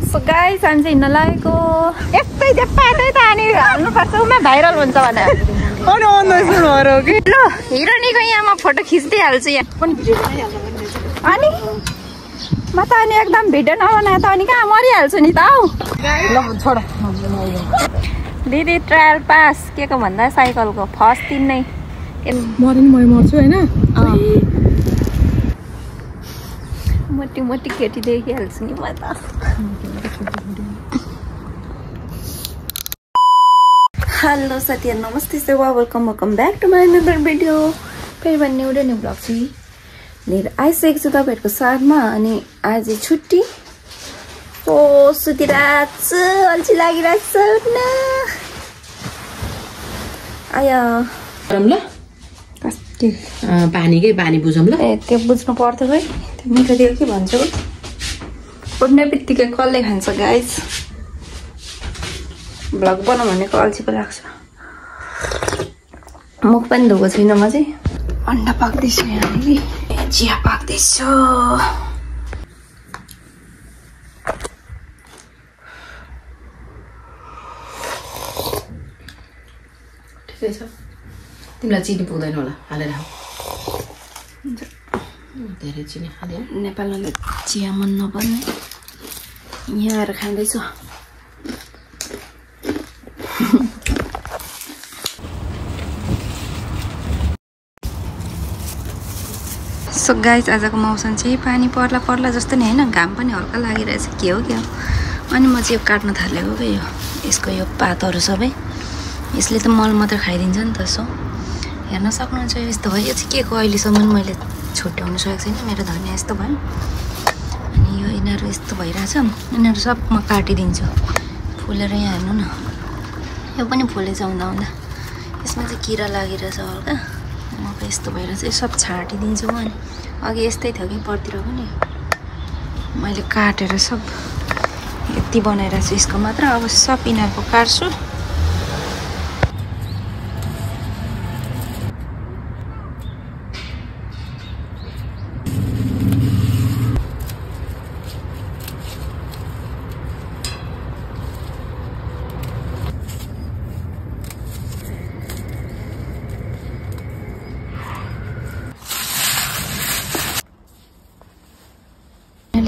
So guys हामी चाहिँ हिँड्न लागेको यस्तै त्यो पाटै त अनि हाल्नुपर्छ उमा भाइरल हुन्छ भने अनि अन्दाज नभएर हो कि ल हिरोनीको यहाँ म फोटो खिच्दै हाल्छु यहाँ पनि भिडियो बनाइहाल्नु पर्ने रहेछ अनि म त अनि एकदम भिडियो नबनाए त अनि कहाँ मरिहाल्छु नि त हौ ल छोड दिदी ट्रायल पास के को भन्दा साइकलको फर्स्ट दिन नै मर्नु नि म मर्छु हैन मोटी मोटी केटी देखिहाल्छु नि म त हेलो साथीहरु नमस्ते सेवा welcome back to my another video फेरि भन्ने एउटा न्यू ब्लग चाहिँ लिएर आइसकेको छु तपाईँहरूको साथमा अनि आज छुट्टी ओ सुतिरहेको छु अल्छी लागिरहेको छ न आया ल पानी बुझौँ ल ए त्यो बुझ्नु पर्थ्यो है त्यो मिठो दियो के भन्छ उठ्ने बित्तिकै कसले खान्छ गाइस भ्लग बनाउँ भनेको अल्छी पो लाग्छ मुख पनि धोएको छुइनँ म चाहिँ अन्डा पाक्दैछु यहाँनिर चिया पाक्दैछु ठिकै छ तिमीलाई चिनी पुग्दैन होला हालेर धेरै चिनी हाल्यो नेपालमा चिया मन नपर्ने यहाँ आएर खाँदैछु सो गाइस आजको मौसम चाहिँ पानी पर्ला पर्ला जस्तो नि होइन घाम पनि हल्का लागिरहेछ के हो अनि म चाहिँ यो काट्न थालेको क्या यो यसको यो पातहरू सबै यसले त मल मात्र खाइदिन्छ नि त सो हेर्न सक्नुहुन्छ यस्तो भयो यो चाहिँ के को अहिलेसम्म मैले छुट्याउनु सकेको छैन मेरो धनियाँ यस्तो भयो अनि यो यिनीहरू यस्तो भइरहेछ यिनीहरू सब म काटिदिन्छु फुलेर यहाँ हेर्नु न यो पनि फुलेछ हुँदा हुँदा यसमा चाहिँ किरा लागिरहेछ हल्का मकै यस्तो भइरहेछ यो सब छाटिदिन्छु म अनि अघि यस्तै थियो कि परतिर पनि मैले काटेर सब यति बनाइरहेको छु यसको मात्र अब सब यिनीहरूको काट्छु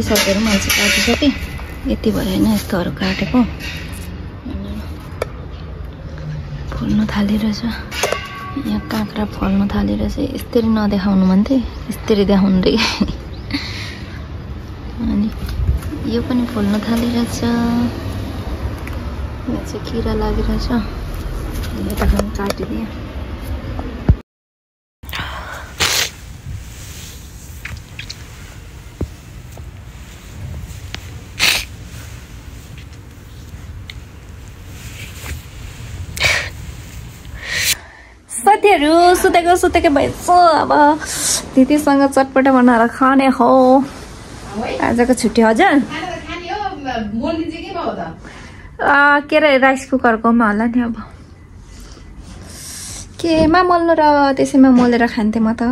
सबैहरू मैले चाहिँ काटिसकेँ यति भयो होइन यस्तोहरू काटेको फुल्नु थालिरहेछ यहाँ काँक्रा फल्नु थालिरहेछ यस्तरी नदेखाउनु भन्थे यस्तरी देखाउनु रे अनि यो पनि फुल्नु थालिरहेछ यहाँ चाहिँ किरा लागिरहेछ यता पनि काटिदिएँ साथीहरू सुतेको भएछ अब दिदीसँग चटपटा बनाएर खाने हो आजको छुट्टी हजुर के अरे राइस कुकरकोमा होला नि अब केमा मोल्नु र त्यसैमा मोलेर खान्थेँ म त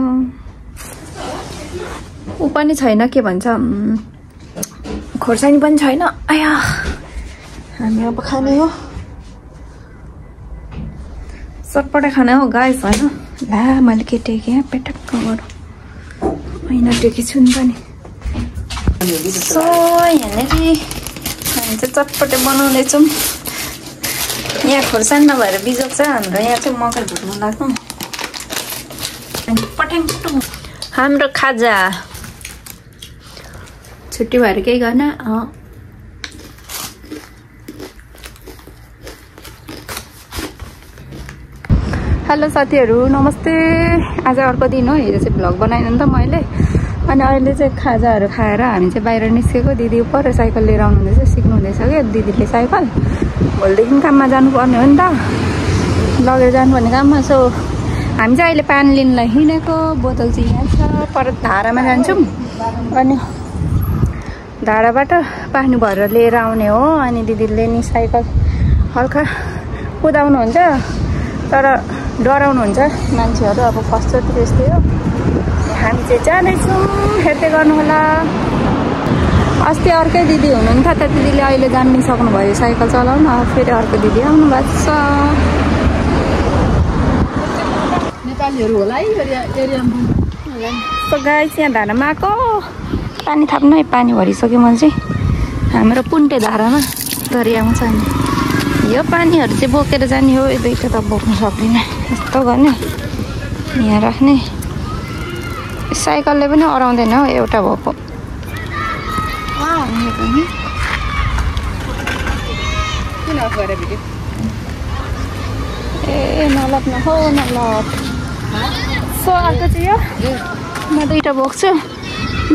ऊ पनि छैन के भन्छ खोर्सानी पनि छैन आया हामी अब खाने हो चटपटा खाना हो गाइस होइन ला मैले के टेकेँ यहाँ पेटक्क गरौँ होइन टेकेछु नि पनि सो यहाँनिर हामी चाहिँ चटपटे बनाउँदैछौँ यहाँ खोर्सानी नभएर बिजोग छ हाम्रो यहाँ चाहिँ मकै भुट्नु लाग्नु पट्याङ हाम्रो खाजा छुट्टी भएर केही गर्न हेलो साथीहरू नमस्ते आज अर्को दिन हो हिजो चाहिँ भ्लग बनाएन नि त मैले अनि अहिले चाहिँ खाजाहरू खाएर हामी चाहिँ बाहिर निस्केको दिदी पर साइकल लिएर आउनु हुँदैछ सिक्नु हुँदैछ क्या दिदीले साइकल भोलिदेखि काममा जानुपर्ने हो नि त लगेर जानुपर्ने काममा सो हामी चाहिँ अहिले पानी लिनलाई हिँडेको बोतल चाहिँ यहाँ छ पर धारामा जान्छौँ अनि धाराबाट पानी भरेर लिएर आउने हो अनि दिदीले नि साइकल हल्का कुदाउनुहुन्छ तर डराउनुहुन्छ मान्छेहरू अब फर्स्टचोटि त्यस्तै हो हामी चाहिँ जाँदैछौँ हेर्दै गर्नु होला अस्ति अर्कै दिदी हुनुहुन्थ्यो त दिदीले अहिले जान्नु सक्नुभयो साइकल चलाउन फेरि अर्को दिदी आउनु भएको छ नेपालीहरू होला है एरियामा सो गाइस यहाँ धारामा आएको पानी थाप्नु है पानी भरिसक्यो मैले चाहिँ हाम्रो पुन्टे धारामा दरियामा छ नि यो पानीहरू चाहिँ बोकेर जाने हो यो दुईटा त बोक्नु सक्दिनँ यस्तो गर्ने यहाँ राख्ने साइकलले पनि अराउँदैन हो एउटा भएको ए नलप नहो नलप सो अर्को चाहिँ यो म दुईटा बोक्छु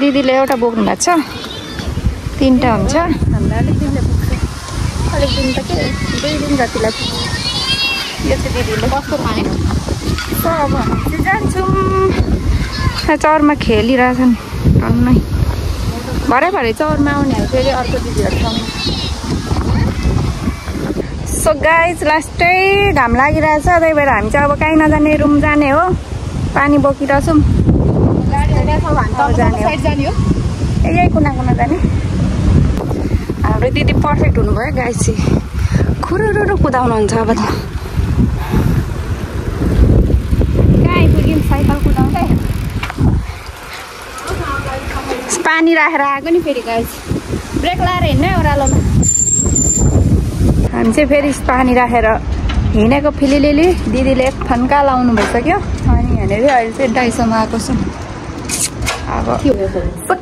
दिदीले एउटा बोक्नु भएको छ तीनटा हुन्छ हामीलाई अलिक दिनले पुग्छ अलिक दिन त के 2 दिन जतिलाई पुग्छ यो चाहिँ दिदीले कस्तो पाएँ सो अब हामी चाहिँ जान्छौँ चौरमा खेलिरहेछन् टन्नै भरे चौरमा आउनेहरू फेरि अर्को दिदीहरूसँग सो गाइस लास्टै घाम लागिरहेछ त्यही भएर हामी चाहिँ अब कहीँ नजाने रुम जाने हो पानी बोकिरहेछौँ यही कुना जाने हाम्रो दिदी पर्फेक्ट हुनुभयो गाइस चाहिँ खुरुरु कुदाउनुहुन्छ अब त कहाँ आइपुग्यौँ साइकल कुदाउँदै पानी राखेर आएको नि फेरि गाइस ब्रेक लाएर हिँड्नै ओह्रालोमा हामी चाहिँ फेरि पानी राखेर हिँडेको फिलिलिली दिदीले एक थन्का लाउनु भइसक्यो अनि यहाँनिर अहिले चाहिँ डाइसोमा आएको छु अब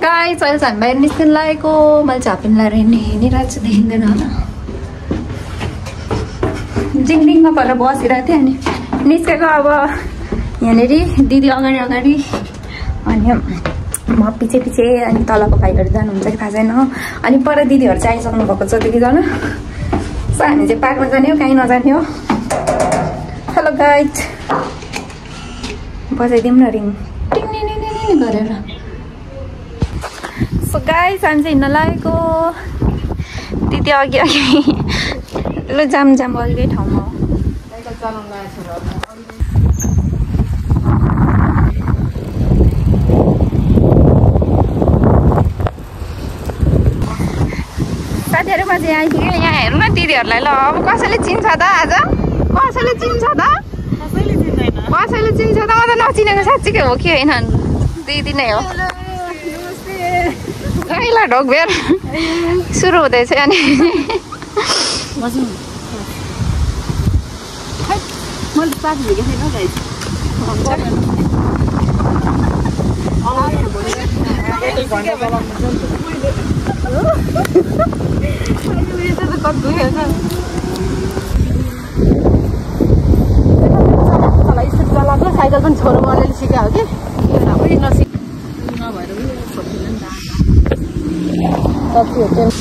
गाइस अहिले चाहिँ हामी बाहिर निस्किन लागेको मैले झापिन लाएर हिँडिरहेको छु देखिँदैन होला जिङडिङमा परेर बसिरहेको थिएँ अनि निस्केको अब यहाँनिर दिदी अगाडि अनि म पछि अनि तलको भाइहरू जानुहुन्छ कि थाहा छैन अनि पर दिदीहरू चाहिँ आइसक्नु भएको छ दुईजना सो हामी चाहिँ पार्कमा जाने हो कहीँ नजाने हो हेलो गाइस बजाइदिउँ न रिङ टिङ गरेर सो गाइस हामी चाहिँ हिँड्न लागेको दिदी अघि ल जाम अलगै ठाउँमा हो साइकल चलाउनु लागेको छ साथीहरूमा चाहिँ आइपुग्यो यहाँ हेर्नु न दिदीहरूलाई ल अब कसैले चिन्छ त आज कसैले चिन्छ त कसैले चिन्छ त म त नचिनेको साँच्चीकै हो कि होइन दिदी नै हो गाईलाई ढोकभेर सुरु हुँदैछ अनि साइकल पनि छोरो अलिअलि सिक्यो हो कि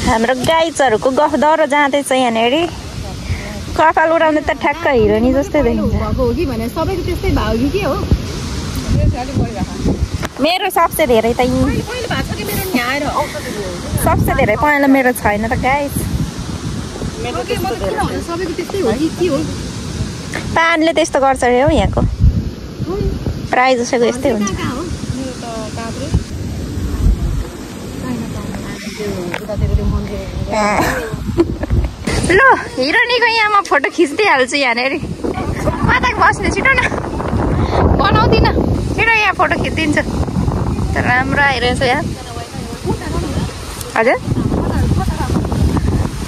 हाम्रो गाइजहरूको गफ दह्रो जाँदैछ यहाँनिर कपाल उडाउने त ठ्याक्क हिरोनी जस्तै देखिन्छ मेरो सबसे धेरै त सबसे धेरै पहेँलो मेरो छैन त गाइस पानले त्यस्तो गर्छ अरे हो यहाँको प्राय जसोको यस्तै हुन्छ ल हिरोनीको यहाँ म फोटो खिचिदिइहाल्छु यहाँनिर कता बस्ने छिटो न बनाउँदिनँ छिटो यहाँ फोटो खिचिदिन्छु तर राम्रो आइरहेछ यहाँ हजुर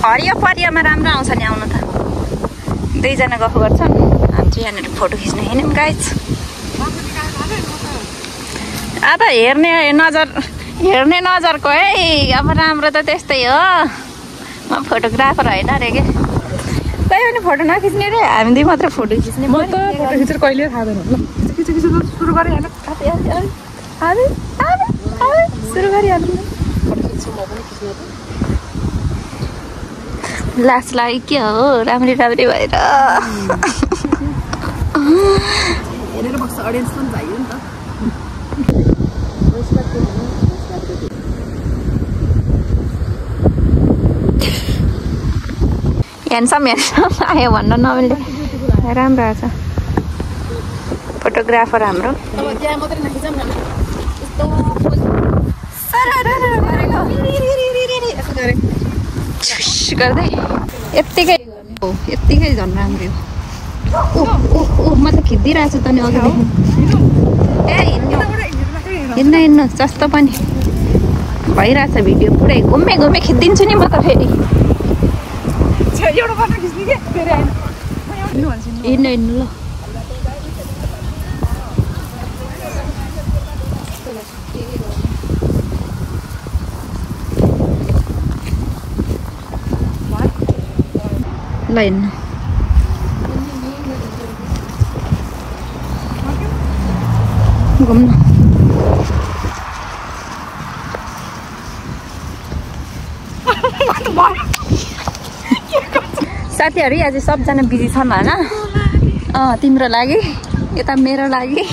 हरियो परियोमा राम्रो आउँछ नि आउनु त दुईजना गफ गर्छन् हामी चाहिँ यहाँनिर फोटो खिच्न हिँड्यौँ गाइस अब हेर्ने नजरको है अब राम्रो त त्यस्तै हो म फोटोग्राफर होइन अरे के तै पनि फोटो नखिच्ने रे हामी दुई मात्र फोटो खिच्ने म त फोटो खिचेर कहिले थाहा छैन सुरु गरिहाल्नु सुरु गरिहाल्नु लास लाग्यो के हो राम्री भएर हेरेर बस्छ अडियन्स पनि चाहियो नि त ह्यान्डसम आयो भन्न नमिल्ने राम्रो आएको छ फोटोग्राफर हाम्रो कोसिस गर्दै यत्तिकै हो, यत्तिकै झन् राम्रो हो। ओ म त खिच्दिरहेको छु त नि अघिदेखि। ए हिँड्नु हिँड्नु जस्तो पनि भइरहेछ भिडियो पुरै घुम्मे घुम्मे खिचिदिन्छु नि म त फेरि। हिँड्नु हिँड्नु ल। ल हिँड्नु घुम्नु। साथीहरू आज सबजना बिजी छन् होइन। तिम्रो लागि, यता मेरो लागि,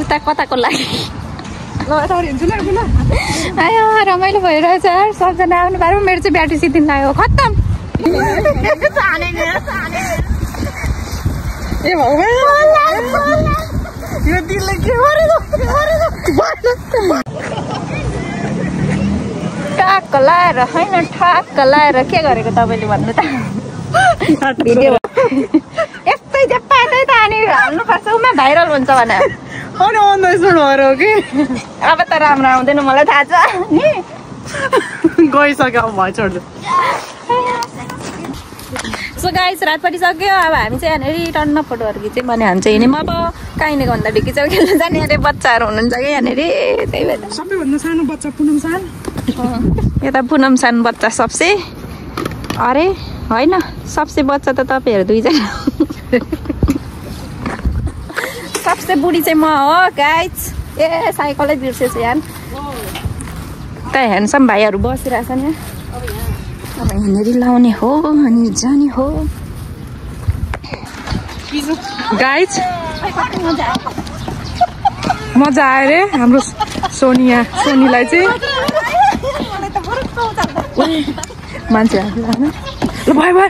उता कताको लागि। आयो रमाइलो भइरहेछ यार, सबजना आउनु पारो। मेरो चाहिँ ब्याट्री सिद्धिन लाग्यो, खत्तम। ठ्याक्क लाएर होइन, ठ्याक्क लाएर के गरेको तपाईँले भन्नु त। भिडियो यस्तै चाहिँ पातै त अनि हाल्नुपर्छ, उमा भाइरल हुन्छ भने। अब त राम्रो आउँदैन मलाई थाहा छ नि। गइसक्यो अब भयो छोड्नु। सो गाइस रात परिसक्यो। अब हामी चाहिँ यहाँनिर टन्न फोटोहरू खिच्यौँ भने हामी चाहिँ हिँड्यौँ। अब कहीँ न भन्दा ढिकी चौकी खेल्नु जाने अरे बच्चाहरू हुनुहुन्छ कि यहाँनिर, त्यही भएर सबैभन्दा सानो बच्चा पुनम सान। यता पुनम सान बच्चा सबसे, अरे होइन सबसे बच्चा त तपाईँहरू दुईजना। सबसे बुढी चाहिँ म हो गाइस। ए साइकलै बिर्सेछु यार। त ह्यान्डसम भाइहरू बसिरहेछन् यहाँ। अब यहाँनिर लाउने हो अनि जाने हो। गाइज मजा आयो रे हाम्रो सोनीलाई चाहिँ। मान्छे ल भाइ भाइ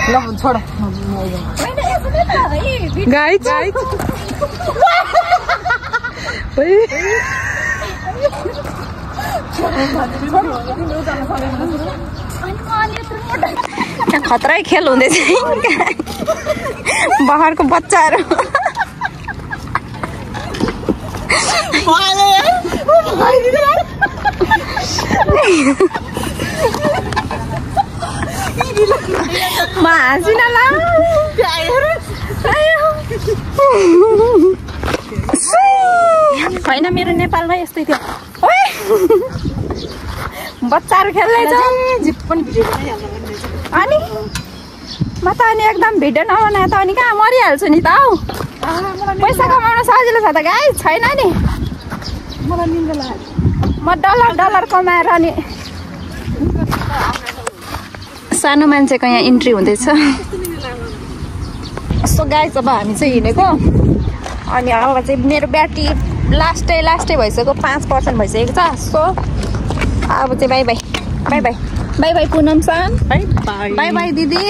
ल छोड गाइज। खतरै खेल हुँदैछ बहरको बच्चाहरू। म हाँसिन ल। होइन मेरो नेपालमा यस्तै थियो, बच्चाहरू खेल्दैछ अनि म त अनि एकदम भिडियो नबनाए त अनि कहाँ मरिहाल्छु नि त हौ। पैसा कमाउन सजिलो छ त गाई, छैन नि। म डलर कमाएर अनि सानो मान्छेको यहाँ इन्ट्री हुँदैछ। सो गाइस अब हामी चाहिँ हिँडेको अनि अब चाहिँ मेरो ब्याट्री लास्टै भइसक्यो, 5% भइसकेको छ। सो अब चाहिँ bye bye bye bye bye bye Punam सान, बाई बाई दिदी।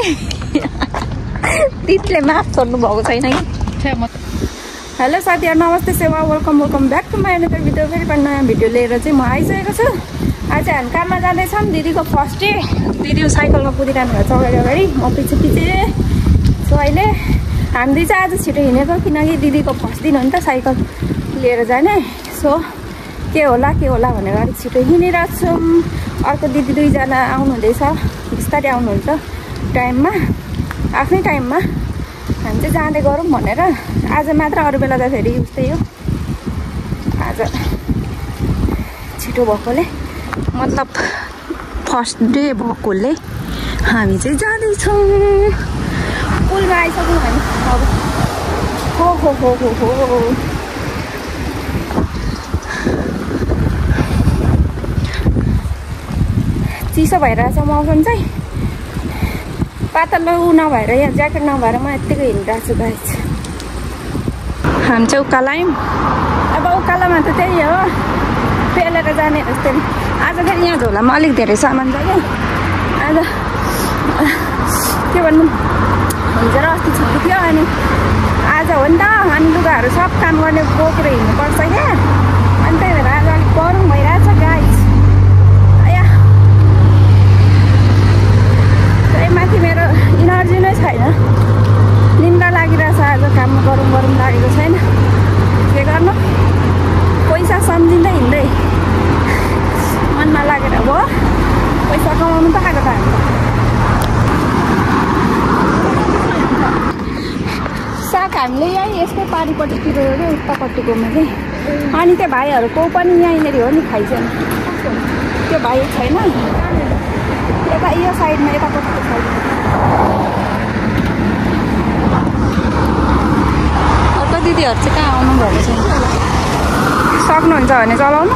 दिदीले माफ छोड्नु भएको छैन कि। हेलो साथीहरू नमस्ते, सेवा welcome back to my another video. फेरि पनि नयाँ भिडियो लिएर चाहिँ म आइसकेको छु। आज हामी काममा जाँदैछौँ, दिदीको फर्स्ट डे। दिदी साइकलमा कुदिरहनु भएको छ अगाडि, म पछि। सो अहिले हामी दुई चाहिँ आज छिटो हिँडेको, किनकि दिदीको फर्स्ट दिन हो नि त साइकल लिएर जाने। सो के होला भनेर अलिक छिटो हिँडिरहेको छौँ। अर्को दिदी दुईजना आउनुहुँदैछ, बिस्तारै आउनुहुन्छ टाइममा, आफ्नै टाइममा। हामी चाहिँ जाँदै गरौँ भनेर आज मात्र, अरू बेला त फेरि उस्तै हो। आज छिटो भएकोले, मतलब फर्स्ट डे भएकोले हामी चाहिँ जाँदैछौँ। पुलमा आइसक्यौँ हामी अब। हो चिसो भइरहेछ मौसम चाहिँ, पातलो नभएर यहाँ ज्याकेट नभएर म यत्तिकै हिँडिरहेको छु गाइस। हामी चाहिँ उकालो आयौँ। अब उकालोमा त त्यही हो, पेलेर जाने जस्तै। आज फेरि यहाँ झोलामा अलिक धेरै सामान छ क्या। आज के भन्नु, हिजो र अस्ति छुट्टी थियो अनि आज हो नि त, अनि लुगाहरू सब काम गर्ने बोकेर हिँड्नुपर्छ क्या। अनि त्यही भएर आज अलिक गरौँ भइरहेछ गाई। एनर्जी नै छैन, निन्दा लागिरहेछ। आज काम गरौँ लागेको छैन, के गर्नु, पैसा सम्झिँदै हिँड्दै मनमा लागेर हो। पैसा कमाउनु त आएको त साग हामीले यहीँ यसकै पारिपट्टितिर हो क्या, उतापट्टिकोमा चाहिँ। अनि त्यो भाइहरूको पनि यहीँनिर हो नि खाइछन्। त्यो भाइ छैन यता यो साइडमा, यतापट्टिको साइड। अर्को दिदीहरू चाहिँ कहाँ आउनु भएको छैन। सक्नुहुन्छ भने चलाउनु,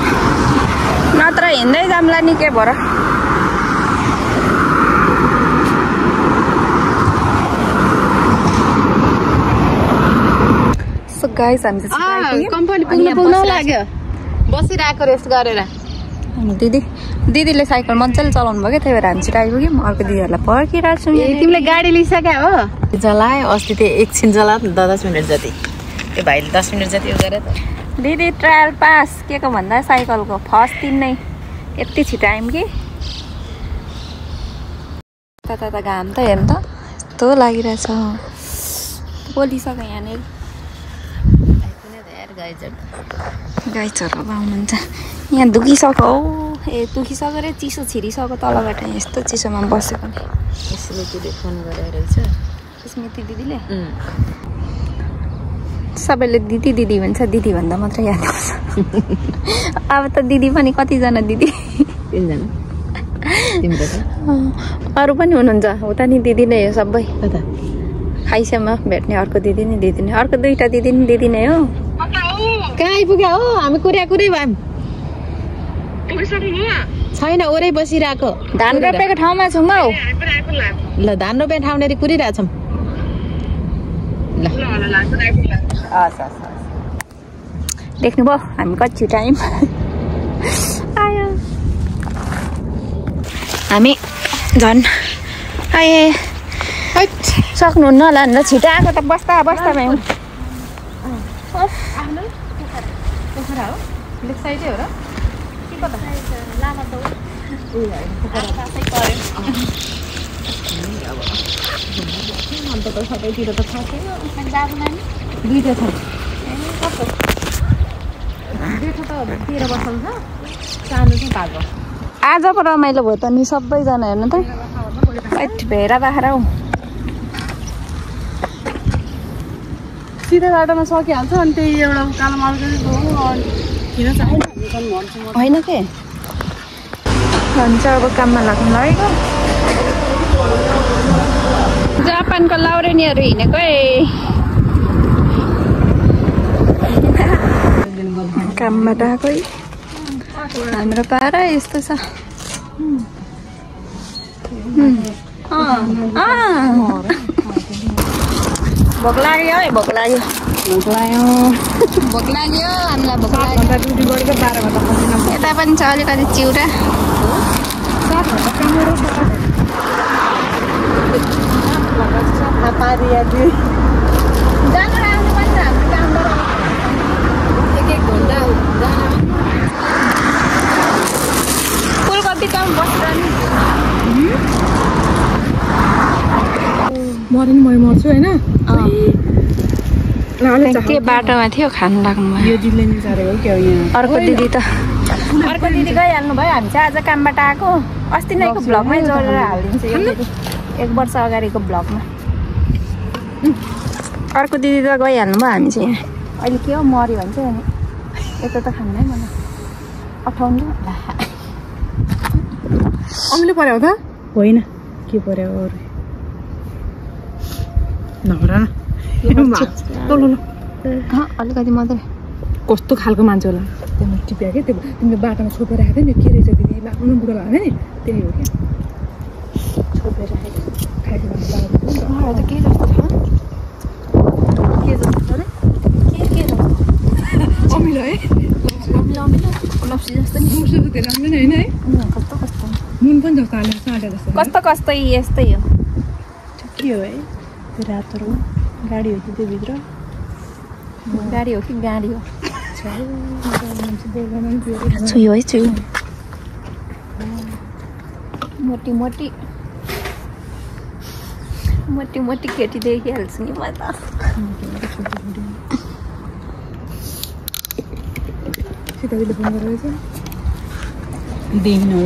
नत्र हिँड्दै जाम्ला नि के भएर। सो गाइस हामी चाहिँ कम्पनी पुग्न लाग्यो, बसिरहेको रेस्ट गरेर। अनि दिदीले साइकल मजाले चलाउनु भयो क्या, त्यही भएर हामी चाहिँ आइपुग्यौँ। अर्को दिदीहरूलाई पर्खिरहेको छौँ। तिमीले गाडी लिइसक्यो हो? चलायो अस्ति त्यो एकछिन चलायो 10 मिनट जति, त्यो भाइले 10 मिनट जति गरे त। दिदी ट्रायल पास के को भन्दा साइकलको फर्स्ट दिन नै यति छिटो आयौँ कि ताता घाम त हेर्नु त यस्तो लागिरहेछ। बोलिसक्यो यहाँनिर गाइजहरू अब आउनुहुन्छ। यहाँ दुखिसक्यो हौ, दुखिसक्यो रे, चिसो छिरिसक्यो तलबाट। यस्तो चिसोमा बसेको नि। स्मृतिले फोन गरेर रहेछ। स्मृति दिदीले सबैले दिदी दिदी भन्छ, दिदी भन्दा मात्रै याद आउँछ। अब त दिदी पनि कतिजना दिदी? 3 जना। तिम्रो त अरू पनि हुनुहुन्छ उता नि, दिदी नै हो सबै। खाइसम्म भेट्ने अर्को दिदी नै, अर्को 2टा दिदी नि दिदी नै हो। कहाँ आइपुग्यो हो? हामी कुरै भयौँ छैन, ओरै बसिरहेको। धान रोपेको ठाउँमा छौँ हौ। ल धान रोप्ने ठाउँनेरि कुरिरहेछौँ। ल देख्नुभयो हामी कति टाइम आयो। हामी झन् आए सक्नुहुन्न होला भनेर छिटो आएको त। बस्दा भयौँ। पोखरा हो, लेफ्ट साइडै हो र? सबैतिर त छ, 2टा छ। 2टा त 13 वर्षको छ, सानो चाहिँ भएको। आज पो रमाइलो भयो त नि सबैजना। हेर्नु त भेरा बाखेर हौ। सिधा बाटोमा सकिहाल्छ। अनि त्यही एउटा कालो मालको होइन के भन्छ। अब काममा लाग्नु लागेको। जापानको लाउरेनीहरू हिँडेको कामबाट आएकै। हाम्रो पारा यस्तो छ। भोक लाग्यो है, भोक लाग्यो हामीलाई। भोक लाग्यो। यता पनि छ अलिकति चिउरा। जानु आउनु पनि हाम्रो कामबाट 1 घन्टा फुलको बिचमा बसिरहनु। मरे नि मै मर्छु होइन। त्यो बाटोमा थियो, खानु लाग्नु भयो। अर्को दिदी गइहाल्नु भयो। हामी चाहिँ आज कामबाट आएको। अस्ति नैको भ्लगमै जोडेर हालिदिन्छु, 1 वर्ष अगाडिको भ्लगमा। अर्को दिदी त गइहाल्नु भयो। हामी चाहिँ अहिले के हो मऱ्यो भन्छ नि, यता त खान्न है मलाई। 58 अमिलो पर्यो त होइन, के पर्यो अरू नभर न। अलिकति मात्रै। कस्तो खालको मान्छे होला त्यो टिप्या के। त्यो तिमीले बाटोमा छोपेर राखेको थियो नि, के रहेछ दिदी लाग्नु बुढो लाग्ने नि, त्यही हो क्या। छोपेर राखेको खाएको के जस्तो छ, के जस्तो छ के अमिलो है, लप्सी जस्तो नि। राम्रो नि होइन है, कस्तो नुन पनि जस्तो हालेर साँटे जस्तो। कस्तो यस्तै हो। के हो है त्यो रातो गाडी हो कि त्यो भित्र? गाडी हो कि गाडी हो? छुयो है, छुयो। मोटी मोटी मोटी केटी देखिहाल्छु नि म त सीताजीले फोन गरेर चाहिँ दिन हो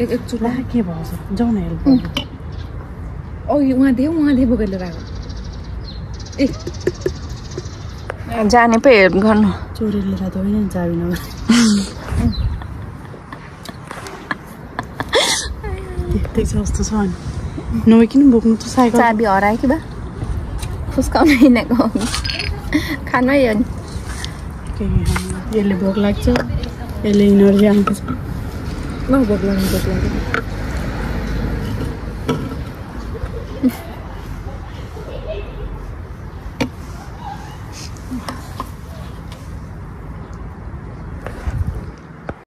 एकचोटि के भन्छ जाउँ न हेल्प उहाँ बोकेर लिएर आएको जाने पो हेल्प गर्नु चोरीले रात होइन चाबी नभए त्यस्तै छ जस्तो छ नि नभइकन बोक्नु त साइकल चाबी हरायो कि बा फुस्काउनु हिँडेको खानै हो नि यसले भोक लाग्छ यसले इनर्जी आउँछ भोक लाग्यो